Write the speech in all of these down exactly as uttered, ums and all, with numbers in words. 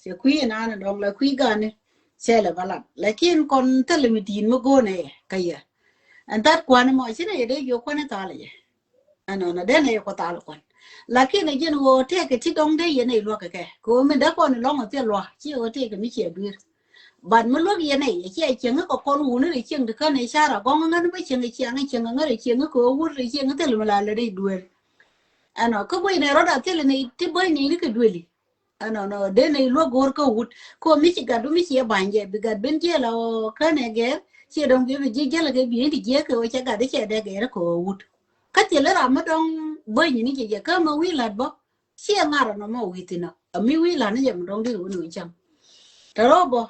Cɛ kui̱ inan dɔ̱ŋ la kui̱ gani. Cɛ lɛ ba lat. Lakin kɔn thilɛ mi di̱i̱t mi go̱o̱nɛ yɛ kä yɛ. Ɛn that kuani mɔ ci nɛ yɛ dee jiök kuani thalɛ yɛ. Ɛnɔnɔ dee nɛ yɛ kuɔ thalɛ kuan. Lakin ɛ jiɛn ɣöö tëëkɛ ti dɔ̱ŋ dee yɛ nɛ luäk kɛ kɛ kɛ ɣöö mi dee kɔn lɔ̱ŋ ɔ thil lua̱k ci ɣöö tëëkɛ mi ciɛ duer. But mi luäk yɛ nɛ yɛ ciɛ cieŋ kä kɔn wuni rɛ cieŋ ti kän ɛ cara gɔŋ ŋän bä cieŋ ɛ ciaŋ ɛ cieŋ ŋän rɛ cieŋ kä ɣöö wur rɛ cieŋ thil mi la lɛ dee duer. Ɛnɔ kä guiy nɛ rɔ̱da thil nɛ ti bäny ni ni kɛ dueli. Ɛnɔnɔ dee nɛ luäk go̱o̱r kä wut. Kɛ ɣöö mi ci gat du mi ci ɛ ba̱ny jɛ bi gat ben jiɛl ɔ kän ɛ gɛr ciɛ dɔ̱ŋ bi bi jiɛ jiɛl kɛ bi ni ti jiɛ kɛ ɣöö cɛ gat cɛ dee gɛr kɛ ɣöö wut. Kä thil ram mi dɔ̱ŋ bäny ni jɛ jɛ kä mi wi̱i̱ la̱t bä. Ciɛ ŋa̱r ɛnɔ mɔ wi̱i̱ thi̱n ɔ a mi wi̱i̱ la̱t ni jɛ mi dɔ̱ŋ di wuni wun cäŋ. Tɛ rɔ bä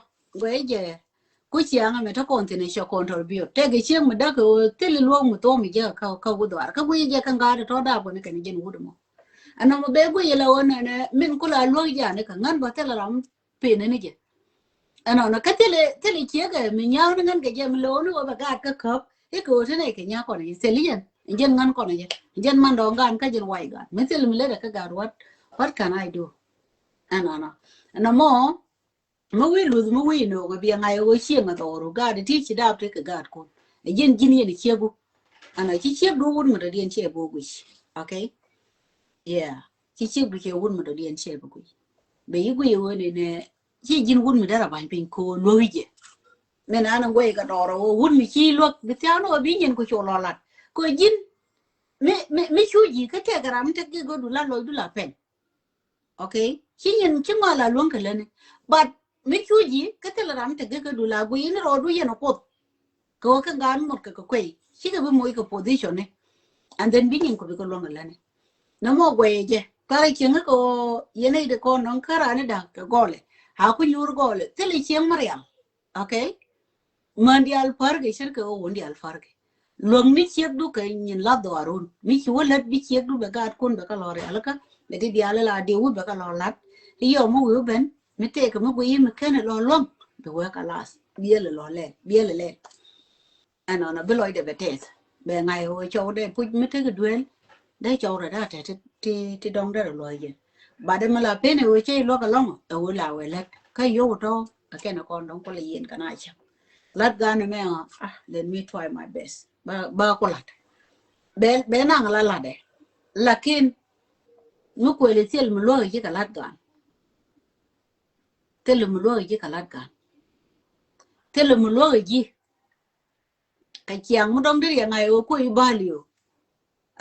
gɔɛ jɛ. Ku ciaŋ ɛmɛ te kɔn thi̱n ɛ cɛ kɔn tɔr biot tɛk ɛ cieŋ mi däk ɛ ɣöö thil luɔ̱k mi thom mi jɛ kä kä wut dhɔaar kä guiy jɛ kä ŋa̱a̱t ɛ tɔ̱ daap kɔn kɛn jɛn wut ɛmɔ. Ɛnɔ mɔ bɛ guiy ɛ la ɣöö nɛnɛ min ku la luɔ̱k jɛ ani kɛ ŋän bä thil ram pin ni jɛ. Ɛnɔ nɔ kä thil thil ciek ɛ mi nya̱a̱k ni ŋän kɛ jɛ mi lo̱o̱ ni ɣöö bɛ gaat kä käp i̱ kɛ ɣöö ti nɛ kɛ nya̱a̱k kɔn jɛ thil jɛn jɛn ŋän kɔn jɛ jɛn man dɔ̱ŋ gaan kä jɛn way gaat mi thil mi lɛ dɛ kä gaat what what can I do? Ɛnɔ nɔ ɛnɔ mɔ mi wi̱i̱ luth mi wi̱i̱ no̱o̱ŋ biɛ ŋa̱c ɣöö cieŋ a dhɔru gaat ti ci daap ti kɛ gaat kun. Ɛ ji̱n ji̱n yɛn ciegu. Ɛnɔ ci ciek du wut mi dɔ̱diɛn ciɛ bi guic. Okay. Yeah. Ci ciek du ciɛ wut mi dɔ̱diɛn ciɛ bi guic. Bɛ yi guic ɣöö ni nɛ ci ji̱n wut mi dɛr a ba̱ny piny ko̱o̱n luäk i̱ jɛ. Min an in guɛy kɛ dɔɔr ɣöö wut mi ci luäk bi thia̱a̱n ɣöö bi nyin ku cu lɔ lat kɛ ji̱n. Mi mi mi cu ji̱ kä tɛk ram mi tek gi̱ go̱du la lɔcdu la pɛn. Okay. Ci nyin ci ŋɔl a luäŋ kɛ läni. But mi cu ji̱ kä thil ram mi tek gi̱ go̱du la guiy ni rɔɔdu yɛn a kuoth. Kɛ ɣöö kɛ gaat ŋot kɛ kɛ kuɛy cikɛ bi moc kɛ position ni. And then bi nyin ku bi kɛ luäŋ kɛ läni. Nɔmɔ guɛy jɛ kar cieŋ kɛ ɣöö yɛn a idɛ kɔn nɔŋ kä rani da̱k kɛ gɔlɛ. A ku nyuur gɔlɛ thil cieŋ mi rial. Okay. Män diaal pärkɛ ce̱tkɛ ɣöö wun diaal pärkɛ. Luäk mi ciekdu kɛ nyin la dhɔaarun mi ci wä lät bi ciekdu bɛ gaatkun bɛ kä lɔ rialikä. Bɛ ti diaal la diw wä bɛ kä lɔ lat. Ti yɔm mi wi̱i̱ wä ben mi tëëkɛ mi guiy mi kenɛ lɔ luäŋ. Bi wee kä lath biɛl lɔ lɛl biɛl lɛl. Ɛnɔnɔ bi lɔcdɛ bɛ tɛth bɛ ŋa̱c ɣöö cɔw dee puc mi tekɛ duel. Dee cɔw rɛ daa tɛth ti ti dɔŋ derɛ luɔ̱c jɛ. Bat ɛmɛ la pen ɛ ɣöö cɛ iluäk ɛlɔ̱ŋ ɛ ɣöö la wɛ lät kä yio̱w tɔ̱. Ɛ kɛn ɛ kɔn dɔ̱ŋ kulɛ yieen kɛ na cäŋ. Lat gan ɛmɛ ɣä ah let me try my best. Ba ba ku lat. Bɛ bɛ naŋ la latdɛ. Lakin mi kuël i̱ thil mi luäk i̱ ji̱ kɛ lat gan. Thil mi luäk i̱ ji̱ kɛ lat gan. Thil mi luäk i̱ ji̱ kɛ ciaŋ mi dɔ̱ŋ deri yɛ ŋa̱c ɣöö kuɔ i̱ bali ɣöö.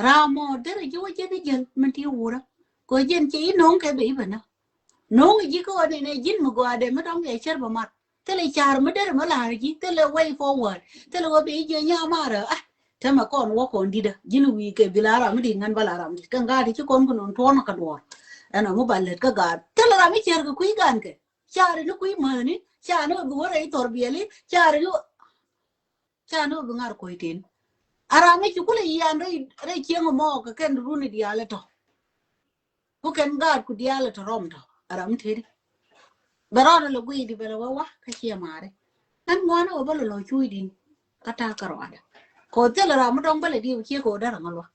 Ram mɔ derɛ ji̱ wä jɛn i̱ jäl min ti wurä kɛ jɛn cɛ i̱ no̱o̱ŋ kɛ bɛ i̱ bɛ näk. No̱o̱ŋ i̱ ji̱ kä ɣän ɛn ɛ ji̱n mi gɔaa dee mi dɔ̱ŋ yɛ cär bɛ mat. Thilɛ car mi derɛ mi la̱r ji̱ thilɛ way forward. Thilɛ ɣöö bɛ i̱ jiɛ nyamarä ah. Tɛmɛ kɔn wä kɔn di̱t ɛ ji̱n wi̱i̱ kɛ bi la ram mi di̱t ŋän bä la ram di̱t kɛ ŋa̱a̱t i̱ ci kɔn kɛ nɔn tuɔ̱ɔ̱n kä duɔ̱ɔ̱r. Ɛn ɛ mi ba lät kä gaat thilɛ ram mi cär kɛ kui̱ gan kɛ. Cari ni kui̱ mäni cari ni bi wä rɛy thɔr biɛli cari ni. Cari ni bi ŋar koy tin. Ara mi ci kulɛ yian rɛy rɛy cieŋ mɔ kɛ kɛn runi diaal tɔ. Ku kɛn gaat ku diaal tɔ rɔm tɔ ara mi teri. Bɛ rɔɔdɛ lɛ guiy di bɛ lɛ wä wa kä ciɛ mari. Ɛn ŋuani wä bä lɛ lɔ cuy din. Kä ta̱a̱ kä rɔɔdɛ kɛ wä thilɛ ram mi dɔŋ bä lɛ di wä ciɛ kɛ wä därɛ ŋä lua.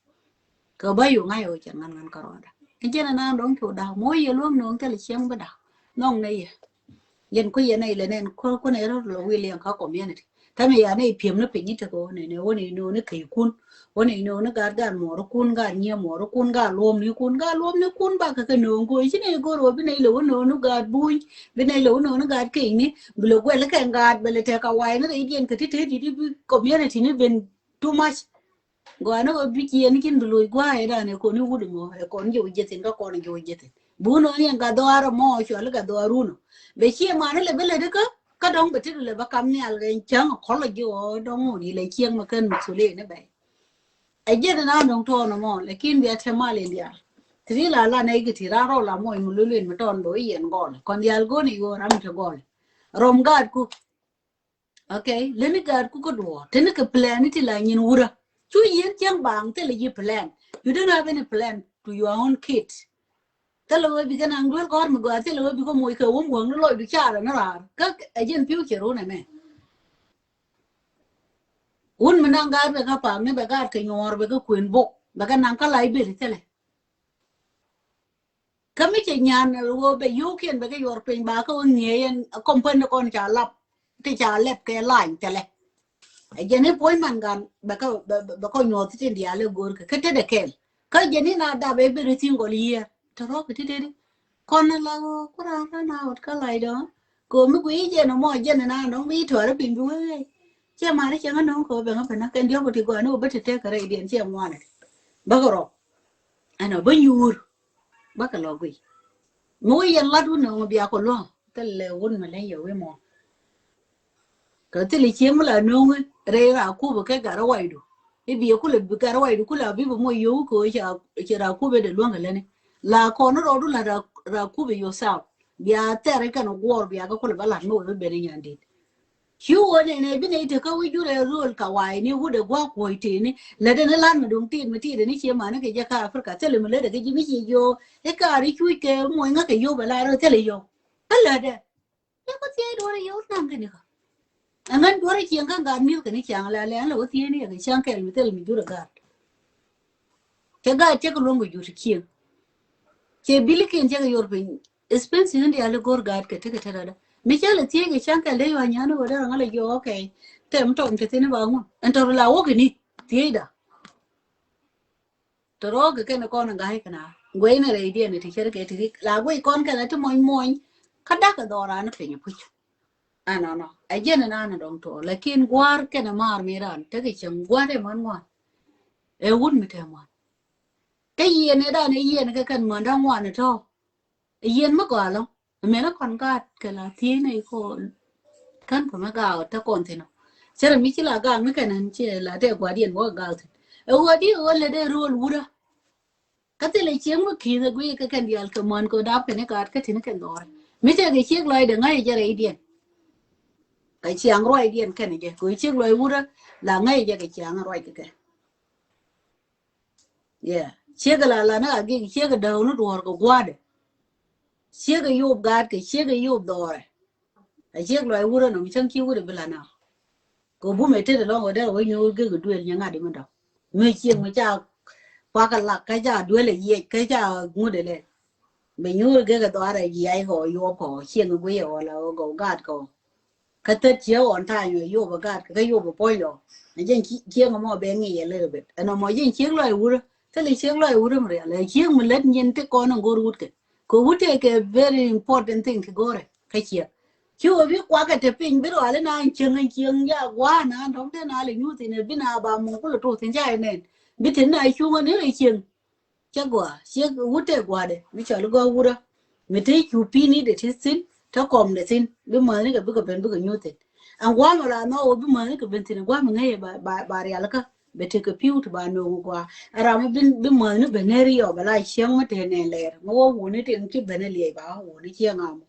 Kɛ bä yo̱ŋ a yɛ wä cɛ ŋän ŋän kärɔɔda. Ɛn cɛ nɛ naan dɔ̱ŋ cu da̱k moc yɛ luäŋ nööŋ thilɛ cieŋ bi da̱k. Nhɔŋ nɛ yɛ. Yɛn kui̱ yɛn nɛy lɛ nɛn kuäär kuäär nɛ rɔ̱ lɔ wi̱i̱ liɛŋ kä community. Täämɛ ya nɛy pi̱em ni piny i̱ tekɛ wä nɛn ɛ wä nɛy nööŋ ni kɛy kun. Wä nɛy nööŋ ni gaat gaat muɔɔr kun gaat nyiee muɔɔr kun gaat luɔ̱m ni kun gaat luɔ̱m ni kun bakɛ kɛ nööŋ ko̱ ci nɛy go̱r wä bi nɛy lɛ wä nööŋ ni gaat buny. Bi nɛy lɛ wä nööŋ ni gaat kɛy ni bi lɛ guɛl kɛ gaat bɛ lɛ tɛk a way ni rɛy diɛn kɛ ti te ti ti bi community ni ben too much. Gɔaa ni ɣöö bi ciɛ ni cin bi loc gua̱a̱ ɛ dan ɛ kɔn i̱ wut ɛmɔ ɛ kɔn ji̱ wä ji̱ thi̱n kä kɔn ji̱ wä ji̱ thi̱n. Bi wun ɣän yɛn gat dhɔaar ɛmɔ cuali gat dhɔaar wun ɔ. Bɛ ciɛ man ilɛ bi lät ikä kä dɔ̱ŋ bɛ tit ilɛ bä kam nhial kɛ cäŋ ɛ kɔl ɛ ji̱ ɣɔɔ dɔ̱ŋ wun ilɛ cieŋ mɛ kän mɛ thul in ibɛ. Ɛ jiɛn in an dɔ̱ŋ tɔɔn ɛmɔ lakin bia te mal in diaal. Ti ri la la nɛy kɛ ti ran rɔw la mɔc mi lul in mi tɔɔn bɛ wä yɛn gɔl kɔn diaal go̱n i̱ ɣöö ram mi te gɔl. Rɔm gaatku. Okay, leni gaat ku kä duɔɔr teni kɛ plan ni ti la nyin wurä. Cu yin cieŋ baaŋ thilɛ yi plan. You don't have any plan to your own kid. Thilɛ wee bikɛ naŋ duel kɔr mi gɔaa thilɛ wee bikɛ moc kɛ wum guäŋ ni lɔcdu carɛ ni raar kä ɛ jɛn piu cɛ run ɛmɛ. Wun mi naŋ gaat bɛ kä paak ni bɛ gaat kɛ nyuɔɔr bɛ kä kuen bok bɛ kä naŋ kä library thilɛ. Kä mi cɛ nyan ɣöö bɛ yio̱o̱kiɛn bɛ kɛ yuɔr piny ba kä ɣöö ŋi̱eec ɛn company kɔn ca lap ti ca lɛp kɛ lany thilɛ. Ɛ jɛn i̱ puɔ̱ny man gan bɛ kä bɛ bɛ- bɛ kɔn nyuɔth tin diaal ɛ go̱o̱r kɛ kä tetdɛ kɛl. Kä jɛn i̱ na dap ɛ ben i̱ thi̱n gɔl yiëër tɛ rɔɔk kɛ ti teti. Kɔn ala ɣöö ku raan raan a ɣɔt kä lac dɔ̱ŋ. Kɛ ɣöö mi guiy jɛn ɛmɔ jɛn ɛn a nɔŋ mi tɔɔri piny bi wee. Cɛ mari cɛ ŋä nɔŋ kɛ ɣöö bɛ ŋä pɛn a kɛn diɔ̱k kɛ ti gɔaa ni ɣöö bä ti tɛk kɛ rɛy diɛn cɛ ŋuan ɛ. Bä kɛ rɔɔk ɛn ɔ bä nyuur. Bä kɛ lɔ guiy mi wä yɛn lat wun nɔŋ bia kɔ luɔ̱ŋ. Thil lɛ wun mi leny yɛ wi̱i̱ mɔ. Kɛ thil i̱ cieŋ mi la nöŋi rɛy ra kup kɛ gat rɛ waydu. I̱ biɛ kulɛ bi gat rɛ waydu kulɛ a bi bi mɔ yio̱w kɛ ɣöö ca ci ra kup ɛ dee luäŋ kɛ läni. La kɔn rɔɔdu la ra kup ɛ yourself. Bia thɛr ikɛn guɔɔr bia kɛ kulɛ bä lat mi wä bi ben inyandit. Ci wä nɛnɛ bi nɛ i̱ tekä wi̱c jurɛ rööl ka wa̱i̱ni wut ɛ gua̱a̱k kuɔ̱c tëëni. Lätdɛ ni la̱t mi duŋ tiit mi tiit ni cie mani kɛ jɛ kä Africa thilɛ mi lätdɛ kɛ ji̱ mi ci jiö i̱ kaar i̱ cuc kɛ muɔ̱c ŋäk kɛ yio̱w bɛ la rööl thilɛ yio̱w. Kä lätdɛ. Lɛ kä thiec duɔ̱rɛ yio̱w naŋ kɛ ni kä. Ɛŋän duɔ̱rɛ cieŋ kä gat mi̱th kɛ ni ciaŋ la lɛ ɛn lɛ wä thiec ni yɛ kɛ cäŋ kɛl mi thilɛ mi jurɛ gaat. Cɛ gaat cɛ kɛ luɔ̱ŋ kɛ jur ti cieŋ. Cɛ bilikiɛn cɛ kɛ yor piny. Expensive in diali go̱r gaat kɛ tekɛ te dada. Mi cä lɛ thiec kɛ cäŋ kɛl dee yuan nyani wä dee rɔ ŋa lɛ jiɔ okay. Tɛm tɔm te thin iba ŋun ɛn tɔr la wä kɛ ni thiecda. Tɔr wä kɛ kɛn kɔn ŋa̱c kɛ na guɛy ni rɛy diɛn ti cɛr kɛ ti rik la guɛy kɔn kɛn ti mɔny mɔny. Kä dak kɛ dhɔran piny puc. Anɔnɔ a jɛn in an dɔŋ tɔ lakin guar kɛn mar mi ran tekɛ cɛŋ guar ɛ man ŋuan. Ɛ wut mi tɛ ŋuan. Kä yiɛn ɛ dan ɛ yiɛn kɛ kɛn män da̱ŋ wan ɛ tɔ̱. Ɛ yiɛn mi gɔalɔ. Ɛ mɛn ɛ kɔn gaat kɛ la thiec nɛ ikɔ. Kän kɛ mɛ gaak ɛ te kɔn thin ɔ. Cɛ rɛ mi ci la gaak mi kɛn ɛn ciɛ la tɛ gua̱diɛn wä gaak thin. Ɛ ɣöö di ɣöö lɛ dee ro̱o̱l wurä. Kä thilɛ cieŋ mi ki̱i̱th ɛ guiy kɛ kɛn diaal kɛ män kɛ dap kɛn i̱ gaat kä tin kɛn dhɔɔrɛ. Mi tɛ kɛ ciek lɔcdɛ ŋäc jɛ rɛydiɛn. Kɛ ciaŋ ruacdiɛn kɛn jɛ kɛ ciek lɔc wurä la ŋäc jɛ kɛ ciaŋ ruac kɛ kɛ. Yeah. Ciek la la na agik ciek däw ni duɔr kɛ gua̱dɛ. Ciek yop gaat kɛ ciek yop dhɔrɛ. A ciek lɔc wurä nɔm cäŋ ci wurä bi la na. Kɛ bumɛ tet alɔŋ wä dɛr wä nyuur gek duel nyɛ ŋa̱t imɛ dɔk. Mi ciek mi ca kuak alak kä ca duel a yiec kä ca ŋut ilɛ. Bɛ nyuur gek a dhɔr a yiac kɔ yop kɔ ciek mi guic a wala wä gɔw gaat kɔ. Kä thät ciek ɣɔn ta̱a̱ nyuɛ yop a gaat kä yop a puɔ̱ny lɔ. Ni jɛn cieŋ mɔ bɛ ŋi̱i̱c a little bit ɛn ɔmɔ jɛn ciek lɔc wurä. Thilɛ ciek lɔc wurä mi rial ɛ ciek mi lät nyin ti kɔn in go̱r wut kɛ. Kɛ wut tëë kɛ very important thing kɛ go̱rɛ kä ciek. Ci wä bi kuakɛ te piny bi rual in an cieŋ in cieŋ ya gua̱a̱ na dɔ̱ŋ te na lɛ nyuth in bi na ba muŋ kulɛ tuth in ca in nɛn bi te na cuŋä ni rɛ cieŋ. Cä gɔaa ciek wut tëë gua̱dɛ mi cɔl i̱ gɔ̱a̱k wurä. Mi te cu pi̱i̱ni dee ti thi̱n te kɔm dee thi̱n bi mäthni kɛ bikɛ ben bikɛ nyuth thi̱n. Ɛn gua̱a̱m ɛ la nhɔk wä bi mäthni kɛ ben thi̱n gua̱a̱m ɛ ŋäc ba ba rialikä. Bɛ tekɛ pi̱w ti ba no̱o̱ŋ gua̱a̱. Ɛ ram mi bi mäthni ben ner yɔp ɛ la cieŋ mi te nɛn lɛɛr mi wä wuni tin ci ben ɛ liɛc ba wä wuni cieŋ amɔ.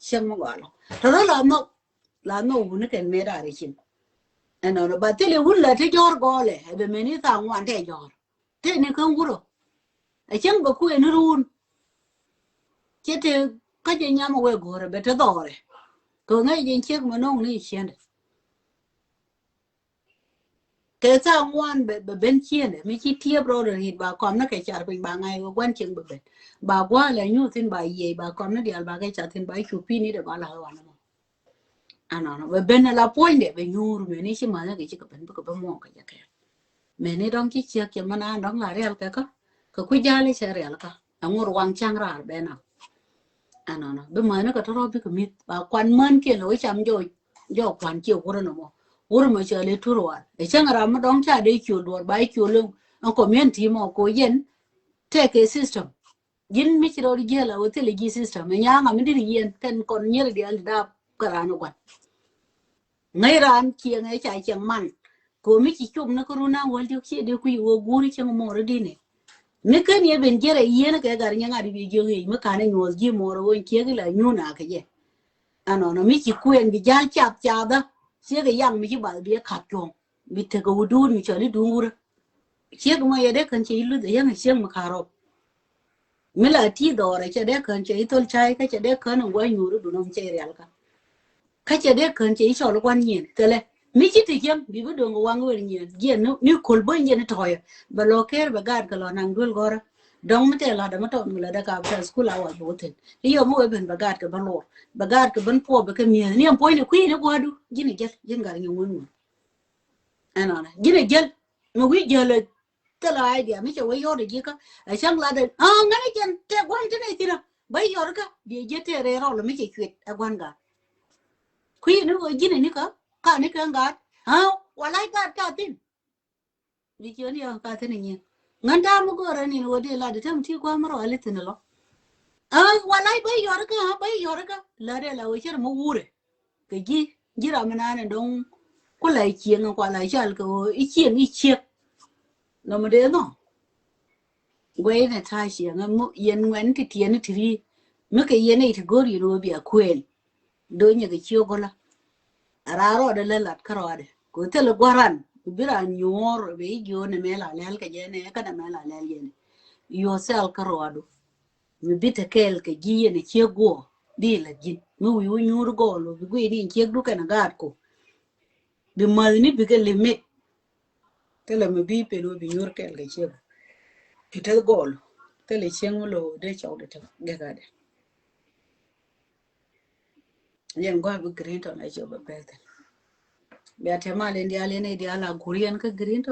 Cieŋ mi gɔaa lɔ tɔ̱ rɔ la nhɔk la nhɔk wuni kɛn met a rɛ cin. Ɛnɔnɔ ba thil i̱ wun la te jɔ̱ɔ̱r gɔɔlɛ ɛ bɛ meni thaŋ wan te jɔ̱ɔ̱r. Tëë ni kä wurä. Ɛ cäŋ bɛ kuëë ni ruun. Cɛ te kä jɛ nyam wee go̱o̱rɛ bɛ te dhɔɔrɛ. Kɛ ŋäc jɛ ciek mɛ no̱o̱ŋ ni ciendɛ. Kɛ tha̱a̱ŋ ŋuan bɛ bɛ ben ciendɛ mi ci tiep rɔɔdɛ ri̱t ba kɔm ni kɛ car piny ba ŋa̱c wee gua̱n cieŋ bɛ ben. Ba gua̱a̱ lɛ nyuth thin ba yiëë ba kɔm ni diaal ba kɛ car thin ba cu pi̱i̱ni dɛ ba la̱th wanɛ mɔ. Anɔnɔ bɛ ben ala puɔ̱nydɛ bɛ nyuur meni ci ma̱thä kɛ ci kɛ ben bikɛ bä muɔ̱ɔ̱ŋ kɛ jɛ kɛɛl. Meni dɔ̱ŋ ci ciek cɛ mɛn an dɔ̱ŋ la rial kɛ kä kɛ kui̱ ja̱l cɛ rial kä. Ɛŋu ruaŋ ca̱ŋ raar bɛ na. Anɔnɔ bi ma̱thni kɛ tɔ̱rɔ̱ bikɛ mi̱th ba kuan män kiɛn lɛ wä cam jɔɔc. Jɔɔc kuan ciɛ wurä nɔmɔ wurä mɛ cɛ lɛ tur wal ɛ cäŋ ram mi dɔ̱ŋ ca dee ciöl duɔr ba ciöl ɛn community mɔ ko yɛn. Tɛkɛ system. Ji̱n mi ci rɔɔd jiɛl a wä thilɛ ji̱ system ɛ nyaŋ a mi dit yiɛn kɛn kɔn nyier diaal ti daap kä raan ɛ gua̱n. Ŋäc raan cieŋ ɛ ca cieŋ man. Kɛ ɣöö mi ci cop ni kä run naŋ wäl diɔ̱k ciɛ dee kui̱ wä guuri cieŋ mɔɔr i̱ di̱n ɛ. Mi ken yɛ ben jiɛr ɛ yieen kɛ gat nyaŋ a di bi jiök yic mi ka̱n ɛ nyuɔ̱th ji̱ mɔɔr ɛ ɣöö ciek ila nyuun a kɛ jɛ. Ɛnɔnɔ mi ci kuɛn bi ja̱l cath cathä ciek ɛ yaŋ mi ci bath bi ɛ ka̱p cuɔ̱ŋ. Bi tekɛ wä duut mi cɔl i̱ duun wurä. Ciek mɔ yɛ dee kän cɛ i̱ luth ɛ yäŋ ɛ ciek mi ka̱r rɔp. Mi la ti dhɔrɛ cɛ dee kän cɛ i̱ thol cay kä cɛ dee kän in gua̱c nyuuri dunɔm cɛ i̱ rial kä. Kä cɛ dee kän cɛ i̱ cɔl gua̱n nyiɛn thilɛ mi ci ti cieŋ bi bi do̱ŋ waŋ wer nyiɛn jiɛn ni köl bäny jiɛn i̱ tɔ̱ɔ̱yɛ. Bɛ lɔ ker bɛ gaat kɛ lɔ naŋ duel gɔrä. Dɔ̱ŋ mi tɛɛ la̱tdä mi tɔt mi la̱tdä ka bä school hours bä wä thi̱n. I̱ yɔ mi wee ben bɛ gaat kɛ bä luɔr. Bɛ gaat kɛ ben puɔ bɛ kɛ mi̱eth. Ni ɛn puɔ̱nyni kui̱ni gua̱a̱du. Ji̱n ɛ jäl. Ji̱n gat nyɛ ŋuän ŋuän. Ɛnɔnɛ. Ji̱n ɛ jäl. Mi wi̱i̱ jäl ɛ thilɛ idea mi cɛ wee yɔt ɛ ji̱ kä. Ɛ cäŋ latdɛ. Aa, ŋäni jɛn tɛ gua̱n ti nɛ thi̱n ɛ. Bä yɔt kä. Biɛ ji̱ tɛɛ rɛɛ rɔl mi cɛ cuet ɛ gua̱n gaat. Kui̱ni wee ji̱n ɛ ni kä. Ka ni kɛ gaat. Aa, walay gaat ka thi̱n. Bi ciöt ni yɔ̱ŋ ka thi̱n nyin. Ŋän ta̱a̱ mi go̱o̱rä nin wä di lat itäm ti gua̱a̱m rɔ ali thi̱n lɔ. Aa, walay bä yɔr kä, bä yɔr kä. La dee la wä cär mi wurɛ. Kɛ ji̱, ji̱ ram mi naan in dɔ̱ŋ. Ku la cieŋ kua la cal kɛ wä i cieŋ i ciek. Nɔmɔ dee nɔ. Guɛy ni ta̱a̱ cieŋ mi yɛn ŋuɛn ti tiɛn ti ri. Mi kɛ yɛn i ti go̱r yɛn wä bia kuɛl. Do̱nyɛ kɛ cio go̱lä. A raar rɔɔdɛ lɛ lat kä rɔɔdɛ. Kɛ thilɛ gua̱ran bi ran nyuɔ̱ɔ̱r bɛ i̱ jiöönɛ mɛ la lɛl kɛ jɛnɛ kɛnɛ mɛ la lɛl jɛnɛ. Yourself kä rɔɔdu. Mi bi te kɛɛl kɛ ji̱ yɛn ɛ ciek guɔ bi lɛ ji̱n mi wi̱i̱ wä nyuur gɔɔl wä bi gui̱i̱ ni in ciek du kɛnɛ gaat ku. Bi mäthni bikɛ limit. Thilɛ mi bi pel wä bi nyuur kɛɛl kɛ ciek. Ki te gɔɔl thilɛ cieŋ mi lo̱o̱ dee cɔwdɛ te gɛkadɛ. Yɛn gua̱a̱ bi green tɔn a cop a pɛthin. Bia te mal in dial in in dial a guriɛn kä green tɔn.